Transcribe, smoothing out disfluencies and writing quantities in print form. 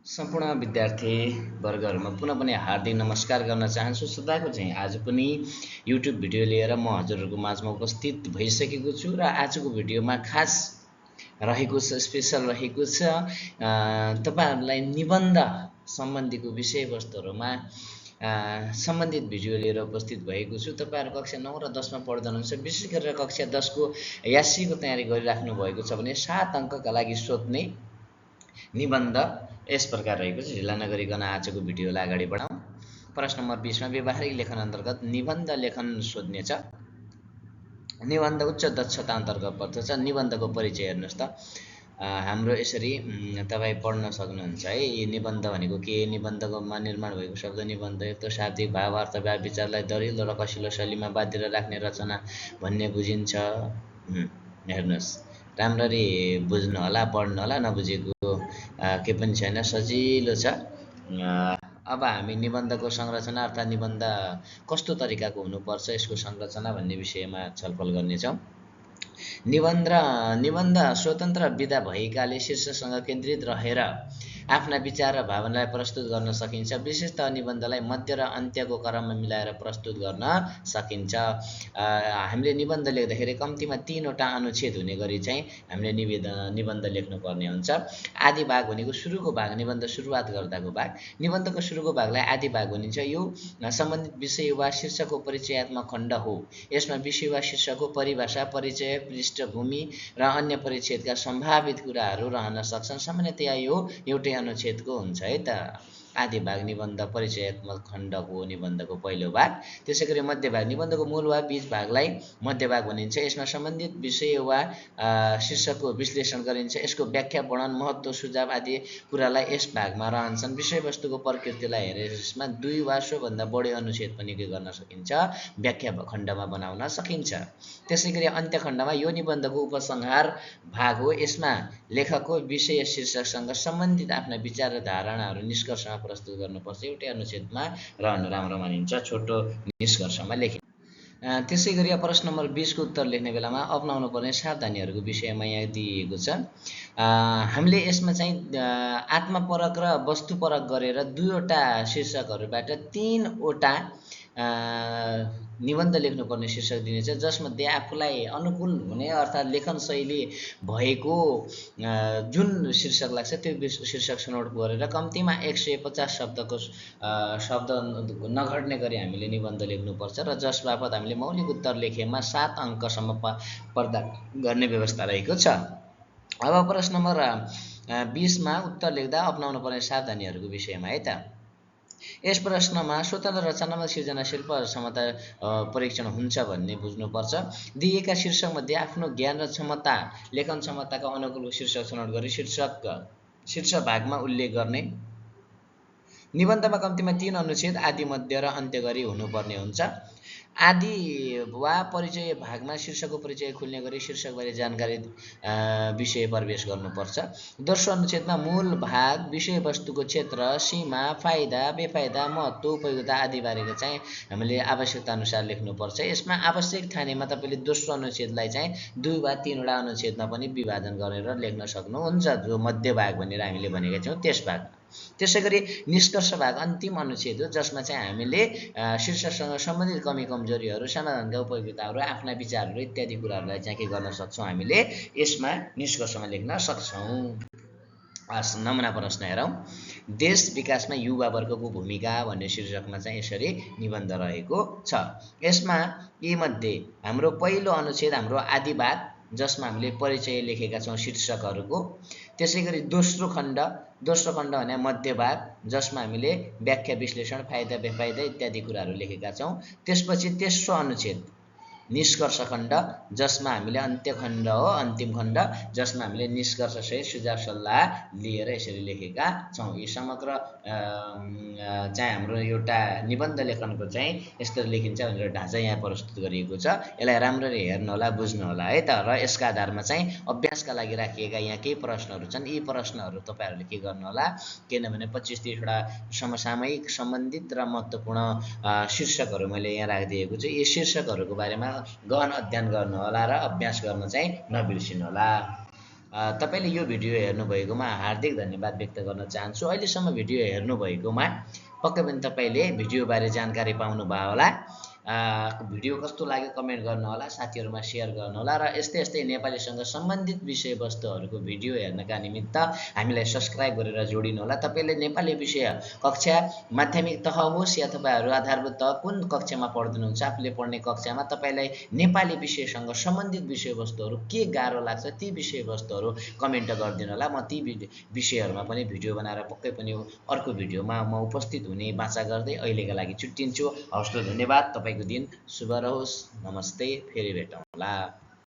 सम्पूर्ण विद्यार्थी वर्गहरूमा पुनः पनि हार्दिक नमस्कार गर्न चाहन्छु। सदाको चाहिँ आज पनि युट्युब भिडियो लिएर म हजुरहरूको माझमा उपस्थित भइसकेको छु र आजको भिडियोमा खास रहेको छ, स्पेसल रहेको छ तपाईहरुलाई निबन्ध सम्बन्धीको विषयवस्तुहरूमा सम्बन्धित भिडियो लिएर उपस्थित भएको छु। तपाईहरु कक्षा 9 र 10 मा पढ्दै हुनुहुन्छ। विशेष गरेर कक्षा 10 को यासीको तयारी गरिराख्नु भएको छ भने 7 अङ्कका लागि सोध्ने निबन्ध यस प्रकार रहेको छ। ढिला नगरिकन आजको भिडियोलाई अगाडि बढाउँ। प्रश्न नम्बर 20 मा व्यवहारिक लेखन अन्तर्गत निबन्ध लेखन सोध्ने छ। निबन्ध उच्च दक्षता अन्तर्गत पर्दछ। निबन्धको परिचय हेर्नुस् त। हाम्रो यसरी तपाई पढ्न सक्नुहुन्छ है। यो निबन्ध भनेको के? निबन्धको निर्माण भएको शब्द निबन्ध एक शाब्दिक भाव अर्थ व्याप विचारलाई दरिलो र कसिलो शैलीमा बाँधेर राख्ने रचना भन्ने बुझिन्छ। हेर्नुस् राम्ररी बुझ्नु होला, पढ्नु होला, नबुझेको के पनि छैन, सजिलो छ। अब हामी निबन्धको संरचना अर्थात् निबन्ध कस्तो तरिकाको हुनुपर्छ, यसको संरचना भन्ने विषयमा छलफल गर्नेछौँ। निबन्ध स्वतन्त्र विधा भएकाले शीर्षकसँग केन्द्रित रहेर आफ्ना विचार र भावनालाई प्रस्तुत गर्न सकिन्छ। विशेषतः निबन्धलाई मध्य र अन्त्यको क्रममा मिलाएर प्रस्तुत गर्न सकिन्छ। हामीले निबन्ध लेख्दाखेरि कम्तीमा 3 वटा अनुच्छेद हुने गरी चाहिँ हामीले निबन्ध लेख्नुपर्ने हुन्छ। आदि भाग भनेको सुरुको भाग, निबन्ध सुरुवात गर्दाको भाग। निबन्धको सुरुको भागलाई आदि भाग भनिन्छ। यो सम्बन्धित विषय वा शीर्षकको परिचयात्मक खण्ड हो। यसमा विषय वा शीर्षकको परिभाषा, परिचय, पृष्ठभूमि र अन्य परिच्छेदका सम्भावित कुराहरू रहन सक्छन्। सामान्यतया यो एउटै अनुच्छेदको हुन्छ है त। आदि भाग निबन्ध परिचयात्मक खण्डको निबन्धको पहिलो भाग। त्यसैगरी मध्य भाग निबन्धको मूल वा बीच भागलाई मध्य भाग भनिन्छ। यसमा सम्बन्धित विषय वा शीर्षकको विश्लेषण गरिन्छ। यसको व्याख्या, वर्णन, महत्त्व, सुझाव आदि कुरालाई यस भागमा रहन्छन्। विषयवस्तुको प्रकृतिलाई हेरेर यसमा 2 वा सोभन्दा बढी अनुच्छेद पनि के गर्न सकिन्छ? व्याख्या खण्डमा बनाउन सकिन्छ। त्यसैगरी अन्त्य खण्डमा यो निबन्धको उपसंहार भाग हो। यसमा लेखकको विषय शीर्षकसँग सम्बन्धित आफ्ना विचार र धारणाहरू निष्कर्षमा प्रस्तुत गर्नुपर्छ। एउटै अनुच्छेदमा रहनु राम्रो मानिन्छ, छोटो निष्कर्षमा लेखिन्छ। त्यसैगरी प्रश्न नम्बर 20 को उत्तर लेख्ने बेलामा अपनाउनु पर्ने सावधानीहरूको विषयमा यहाँ दिएको छ। हामीले यसमा चाहिँ आत्मपरक र वस्तुपरक गरेर 2 वटा शीर्षकहरूबाट 3 वटा निबन्ध लेख्नुपर्ने शीर्षक दिनेछ, जसमध्ये आफूलाई अनुकूल हुने अर्थात् लेखन शैली भएको जुन शीर्षक लाग्छ त्यो शीर्षक छनौट गरेर कम्तीमा 150 शब्दको शब्द नघट्ने गरी हामीले निबन्ध लेख्नुपर्छ र जस बापत हामीले मौलिक उत्तर लेखेमा 7 अङ्कसम्म प्रदान गर्ने व्यवस्था रहेको छ। अब प्रश्न नम्बर 20 मा उत्तर लेख्दा अपनाउनु पर्ने सावधानीहरूको विषयमा है त। यस प्रश्नमा स्वतन्त्र रचनात्मक सृजनाशील क्षमता परीक्षण हुन्छ भन्ने बुझ्नुपर्छ। दिएका शीर्षकमध्ये आफ्नो ज्ञान र क्षमता, लेखन क्षमताका अनुकूल शीर्षक छनौट गरी शीर्ष भागमा उल्लेख गर्ने। निबन्धमा कम्तीमा 3 अनुच्छेद आदि, मध्य र अन्त्य गरी हुनुपर्ने हुन्छ। आदि वा परिचय भागमा शीर्षकको परिचय खुल्ने गरी शीर्षकबारे जानकारी विषय प्रवेश गर्नुपर्छ। दोस्रो अनुच्छेदमा मूल भाग, विषयवस्तुको क्षेत्र, सीमा, फाइदा, बेफाइदा, महत्त्व, उपयोगिता आदि बारेको चाहिँ हामीले आवश्यकता अनुसार लेख्नुपर्छ। यसमा आवश्यक ठानेमा तपाईँले दोस्रो अनुच्छेदलाई चाहिँ 2 वा 3 वटा अनुच्छेदमा पनि विभाजन गरेर लेख्न सक्नुहुन्छ, जो मध्य भाग भनेर हामीले भनेका छौँ त्यस भाग। त्यसैगरी निष्कर्ष भाग अन्तिम अनुच्छेद हो, जसमा चाहिँ हामीले शीर्षकसँग सम्बन्धित कमी कमजोरीहरू, समाधानका उपयोगिताहरू, आफ्ना विचारहरू इत्यादि कुराहरूलाई चाहिँ के गर्न सक्छौँ, हामीले यसमा निष्कर्षमा लेख्न सक्छौँ। नमुना प्रश्न हेरौँ। देश विकासमा युवा वर्गको भूमिका भन्ने शीर्षकमा चाहिँ यसरी निबन्ध रहेको छ। यसमा यी मध्ये हाम्रो पहिलो अनुच्छेद हाम्रो आदि भाग, जसमा हामीले परिचय लेखेका छौँ शीर्षकहरूको। त्यसैगरी दोस्रो खण्ड भने मध्य भाग, जसमा हामीले व्याख्या, विश्लेषण, फाइदा, बेफाइदा इत्यादि कुराहरू लेखेका छौँ। त्यसपछि तेस्रो अनुच्छेद निष्कर्ष खण्ड, जसमा हामीले अन्त्य खण्ड हो, अन्तिम खण्ड, जसमा हामीले निष्कर्ष सहित सुझाव सल्लाह लिएर यसरी लेखेका छौँ। यी समग्र चाहिँ हाम्रो एउटा निबन्ध लेखनको चाहिँ यस्तो लेखिन्छ भनेर ढाँचा यहाँ प्रस्तुत गरिएको छ। यसलाई राम्ररी हेर्नु होला, बुझ्नु होला है त। र यसका आधारमा चाहिँ अभ्यासका लागि राखिएका यहाँ केही प्रश्नहरू छन्। यी प्रश्नहरू तपाईँहरूले के गर्नु होला, किनभने 25-30 वटा समसामयिक, सम्बन्धित र महत्त्वपूर्ण शीर्षकहरू मैले यहाँ राखिदिएको छु। यी शीर्षकहरूको बारेमा गहन अध्ययन गर्नु होला र अभ्यास गर्न चाहिँ नबिर्सिनु होला। तपाईँले यो भिडियो हेर्नुभएकोमा हार्दिक धन्यवाद व्यक्त गर्न चाहन्छु। अहिलेसम्म भिडियो हेर्नुभएकोमा पक्कै पनि तपाईँले भिडियोबारे जानकारी पाउनुभयो होला। भिडियो कस्तो लाग्यो कमेन्ट गर्नुहोला, साथीहरूमा सेयर गर्नुहोला र यस्तै यस्तै नेपालीसँग सम्बन्धित विषयवस्तुहरूको भिडियो हेर्नका निमित्त हामीलाई सब्सक्राइब गरेर जोडिनुहोला। तपाईँले नेपाली विषय कक्षा माध्यमिक तह होस् या तपाईँहरू आधारभूत तह कुन कक्षामा पढ्नुहुन्छ, आफूले पढ्ने कक्षामा तपाईँलाई नेपाली विषयसँग सम्बन्धित विषयवस्तुहरू के गाह्रो लाग्छ ती विषयवस्तुहरू कमेन्ट गरिदिनु होला। म ती विषयहरूमा पनि भिडियो बनाएर पक्कै पनि अर्को भिडियोमा म उपस्थित हुने बाचा गर्दै अहिलेका लागि छुट्टिन्छु। हवस् त, धन्यवाद। तपाईँको दिन शुभ रहोस्। नमस्ते, फेरि भेटौँला।